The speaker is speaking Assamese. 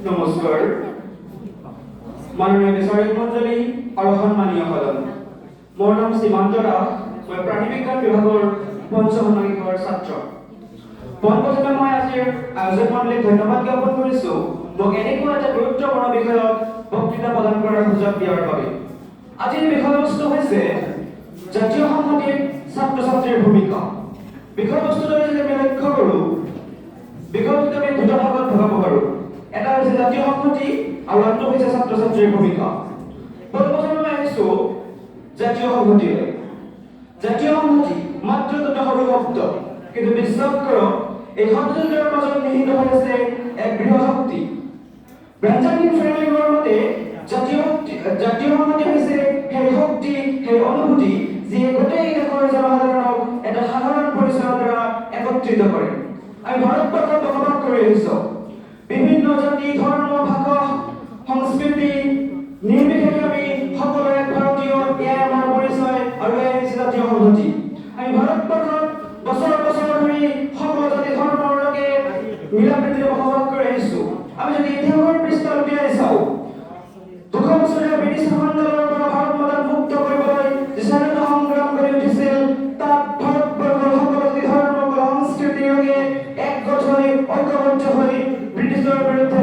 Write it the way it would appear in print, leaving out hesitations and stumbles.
নমস্কাৰ মাননীয় বিচাৰক মণ্ডলী আৰু সন্মানীয় সদন। মোৰ নাম সীমান্ত দাস। মই প্ৰাণী বিজ্ঞান বিভাগৰ পঞ্চম ষান্মাসিকৰ ছাত্ৰ। পোনপ্ৰথমে মই আজিৰ আয়োজক মণ্ডলীক ধন্যবাদ জ্ঞাপন কৰিছোঁ, মোক এনেকুৱা এটা গুৰুত্বপূৰ্ণ বিষয়ত বক্তৃতা প্ৰদান কৰাৰ সুযোগ দিয়াৰ বাবে। আজিৰ বিষয়বস্তু হৈছে জাতীয় সংহতিত ছাত্ৰ ছাত্ৰীৰ ভূমিকা। বিষয়বস্তুটো যদি আমি লক্ষ্য কৰোঁ, বিষয়বস্তু আমি দুটা ভাগত ভগাব পাৰোঁ। এটা হৈছে জাতীয় সংহতি আৰু আনটো হৈছে ছাত্ৰ ছাত্ৰীৰ ভূমিকা। পোনপ্ৰথমে মই আহিছোঁ জাতীয় সংহতিলৈ। জাতীয় সংহতি মাত্ৰ দুটা সৰু শব্দ, কিন্তু বিশ্বাস কৰক, এই শব্দ দুটাৰ মাজত নিহিত হৈ আছে এক বৃহৎ শক্তি। বেঞ্জামিন ফ্ৰেংকলিনৰ মতে জাতীয় সংহতি হৈছে সেই শক্তি, সেই অনুভূতি, যিয়ে গোটেই দেশৰ জনসাধাৰণক এটা সাধাৰণ পৰিচয়ৰ দ্বাৰা একত্ৰিত কৰে। আমি ভাৰতবৰ্ষত বসবাস কৰি আহিছোঁ। বিভিন্ন জাতি, ধৰ্ম, ভাষা, সংস্কৃতি নিৰ্বিশেষে আমি সকলোৱে এক ভাৰতীয়। এয়াই আমাৰ পৰিচয় আৰু এয়াই হৈছে জাতীয় সংহতি। আমি ভাৰতবৰ্ষত বছৰ বছৰ ধৰি সকলো জাতি ধৰ্মৰ লোকে মিলা প্ৰীতিৰে বসবাস কৰি আহিছোঁ। আমি যদি ইতিহাসৰ পৃষ্ঠা লুটিয়াই চাওঁ, 200 বছৰীয়া ব্ৰিটিছ শাসনকালৰ পৰা ভাৰত মাতাক মুক্ত কৰিবলৈ যি স্বাধীনতা সংগ্ৰাম গঢ়ি উঠিছিল, তাত ভাৰতবৰ্ষৰ সকলো জাতি, ধৰ্ম, কলা, সংস্কৃতিৰ লোকে একগোট হৈ, ঐক্যবদ্ধ হৈ ব্ৰিটিছৰ বিৰুদ্ধে